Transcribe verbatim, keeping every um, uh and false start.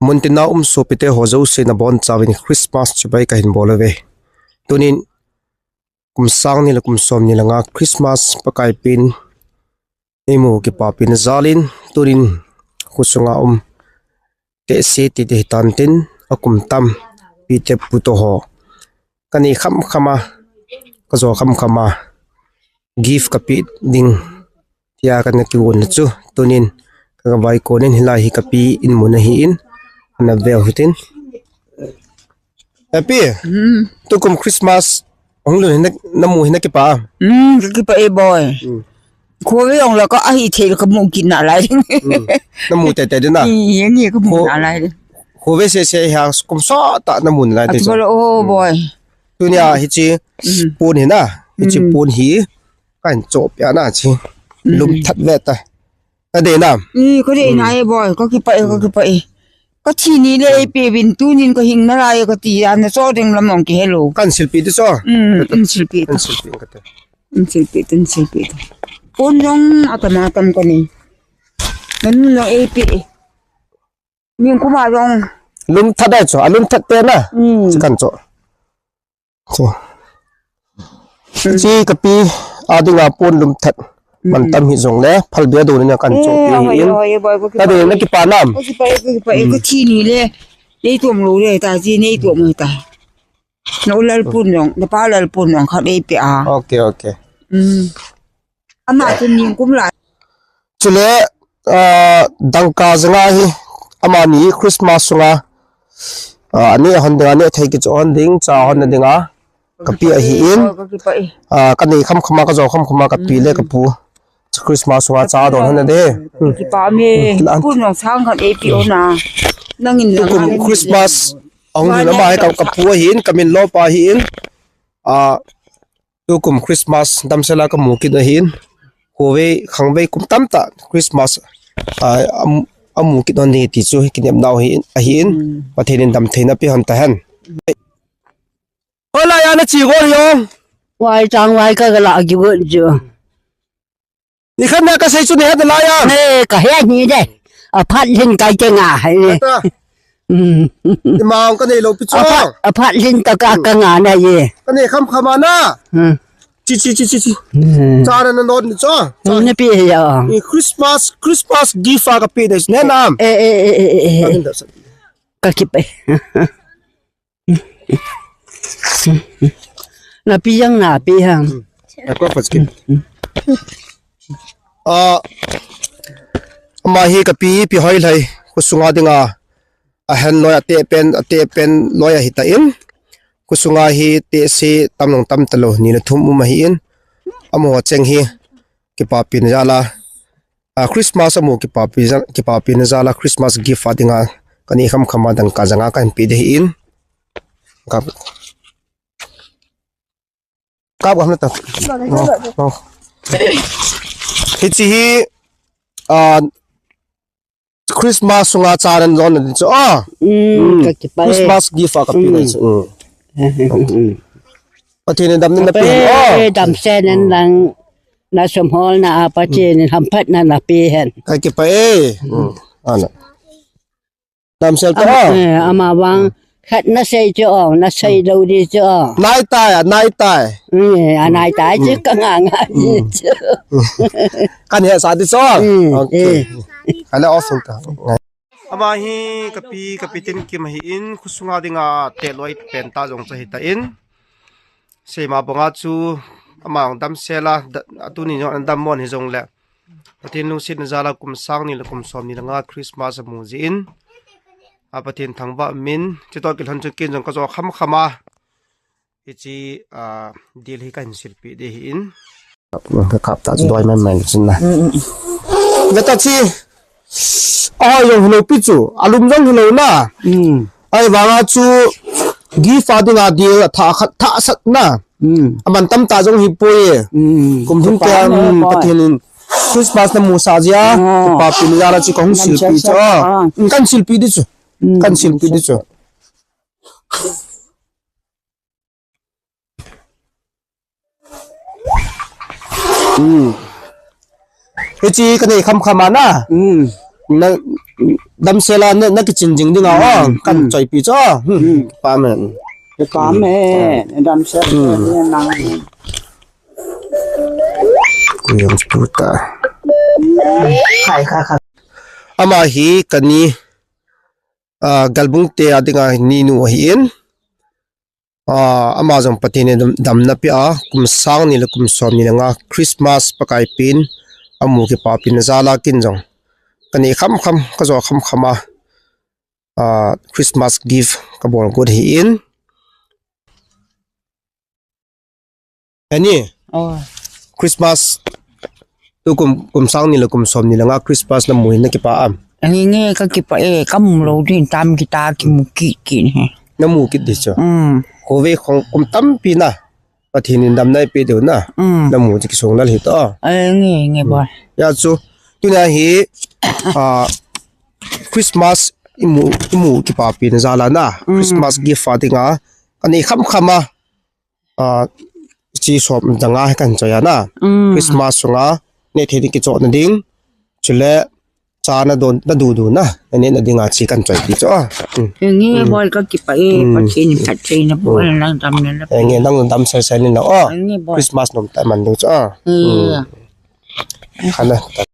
Muntina um sopite ho zousen a bonchauvin Christmas chibai ka hin bawl uve. Tunin kum sang nih leh kum sawmnih leh nga Christmas Pakai pen i mu kipapina jalin tunin khosunga um tehse tite hitan tin a kum tam pite pute ho ka nei khamkham a, ka zaw khamkham a, gift ka pi ding tia ka na kiun chu tunin ka ka vai konin hilai hi ka pi in mun ahiin ana veu hitin. Happy. Hmm. Tukum Christmas hong lun hi na, na mu hi na kipa. Hmm, ka kipa e boy. Hmm. Khua ve ong la ka ahi thei ka mu kit na lai. Hmm. Na mu tete ding na. Ni, ni ka mu na lai. Khua ve sese hi a kum sa ta na mu na lai te. Atu bala, oh boy. Tunia hichi pun hi na. Hichi pun hi. Kan chop ya na chi. Lum that ve ta. Ka dei na. I, ka dei na e boy. Ka kipa e, ka kipa e. Ka thi ni leh ei pe vin tunin ka hing na lai ka ti a na cho ding lam ong ki hello. Kan silpi tu cho. Mm, in silpi tu. Kan silpi ka te. In silpi tu, in silpi tu. Pon jong atam atam ka ni. Nan lo ei pe. Ning kuma jong. Lum that dai cho, a lum that te na. Mm. Chi kan cho. Chi ka pi a dinga pon lum that. Man tam hi zong le, phal bia do ni na kan cho pi hi in. Ka dei na kipa nam. Ka kipa e, ka kipa e, ka thi ni leh. Nei tuam lo leh ta, chi nei tuam ta. Na u lal pun jong, na pa lal pun jong, ka dei pe a. Okay, okay. Mm. Ana tun ning kum lai. Chule, ah, dangka zanga hi, amani Christmas sunga, ah, ani hon dinga, ani thei ki cho hon ding, cha hon dinga, ka pi ahiin. Ka kipa e. Ah, ka nei khamkham a, ka zaw khamkham a, ka pi leh ka pu. Christmas sunga cha don hon de. Kipa me, pun nong sang kan ei pi ona. Nangin tukum Christmas, ahong hin ama hi ka, ka pu ahiin, ka min lo pa ahiin. Ah, tukum Christmas damsel a ka mu kit ahiin. Khua ve, khang ve kum tam ta Christmas, ah, am-, a mu kit hon ni ti chu kinepna ahiin, ahiin. Pathenin damtheina pe hon ta hen. Hoih lai a na chi gol hi ong. Vai chang vai ka la gi gol chu. Ni khan na ka sei chu ni hat lai a. Ne, ka he ni de. A phat lin kai te nga hai ne. Ata. Mm. Ni ma ong ka nei lo pi cho. A phat, a phat lin ta ka, ka nga na ye. Ka nei khamkham a na. Hmm. Chi, chi, chi, chi, chi. Hmm. Cha na na not ni cho. Cha. Na pi ya. Ni Christmas, Christmas gift a ka pi de ne nam. Eh, eh, eh, eh, eh. Ka kipa e. Na pi yang na pi hang. Hmm. Aku apa sikit? Ah, ama hi ka pi, pi Hoih Lai. Khosunga dinga. A hen loi a te pen, a te pen loi ahi ta in. Khosunga hi tehse tam nong tam ta lo, ni leh thum um ahiin. Amaho cheng hi kipapina jala. Ah, Christmas a mu kipapi za-, kipapina jala Christmas gift a dinga ka nei khamkham a dangka zanga ka hin pe de hiin. Kap. Kap gam na ta. No, no. Hichi hi, ah, Christmas sunga cha nan zon na din chu. Ah. Mm, ka kipa e. Christmas gift a ka pi na chu. Mm. Mm. Pathian in damna pe. Oh. Damsel in lang na sum hol na a Pathian in hamphatna na pe hen. Ka kipa e. Mm. Ana. Damsel ta. Ama, eh, ama vang khat na sei chu ong, na sei lo di chu ong. Nai tai, a nai tai. Eh, a nai tai chu ka nga nga di chu. Kan he sa di chu. Mm, okay. Eh. Ana off ta. Ama hi ka pi, ka pi tin kim ahi in, khosunga dinga te loi pen ta zong cha hi ta in. Seima banga chu ama ong damsel a, da-, a tuni nyo an dam mon hi zong le. Pathian lungsetna jala kum sang nih leh kum sawmnih leh nga Christmas a mu ziakin. A Pathian thangvah min, chitoh kilhon chu ken zong ka zaw khamkham a. Hichi, ah, dil hi ka hin silpih di hi in. Ka kap ta chu doi mai mai chin na. Mm, mm, mm. Ve ta chi. Ai zong hilou pi chu, a lum zong hilou na. Mm. Ai vanga chu gift a dinga dil a tha khat tha sat na. Mm. A man tam ta zong hi poi e. Mm. Kum thum te, mm, Pathian in Christmas na mu sa zia, ah, kipapina jala chu kong silpih chu. Ah. Mm, kan silpih di chu. Mm. Kan silpih di chu. Mm. Hichi ka nei khamkham a na. Mm. Na, Damsel a na, na kichin jing ding a, hmm, aw, kan, hmm, choipih chu, hmm, hmm, pa men. Ka pa men, damsel, hmm, ni nang. Kuyang puta. Khai, khai, khai. Ama hi ka ni, ah, Galbungte a dinga ni nu ahi in. Ah, ama zong Pathian in dam, damna pia, kum sang nih leh kum sawm nih leh nga Christmas Pakai pen a mu kipahpihna jal a ken zong ka nei khamkham, ka zawh khamkham a, ah, Christmas gift ka bawl got hi in. Annie, oh, Christmas, tu kum, kum sang nih leh kum sawm nih leh nga Christmas na mu hi na kipah am? Nge nge ka kipah e, ka mu lou ding tam kita kimu kik kik hi. Na mu kik di chu. Mm. Khuavei khong kum tampi na Pathian in damna i pe deuh na. Mm. Na mu chu kisong lal hi ta. Eh, nge nge, mm, boy. Ya chu, tuna hi, ah, Christmas i mu, i mu kipahpihna jal a na. Mm. Christmas gift a dinga ka nei khamkham a, ah, chi sawm dang a kan choi a na. Mm. Christmas sunga nei theih ding kichohna ding. Chuleh cha na don, na duhduh na, na neihna dinga chi kan choipih chu. Mm. Nge, mm, boy, ka kipah e, mm, Pathian in phattheihna bawlna, mm, damna na pe. Nge, nang damsel sel in na, aw. Nge, boy. Christmas nuam tak man ding chu, aw. Nge. Mm. Ana.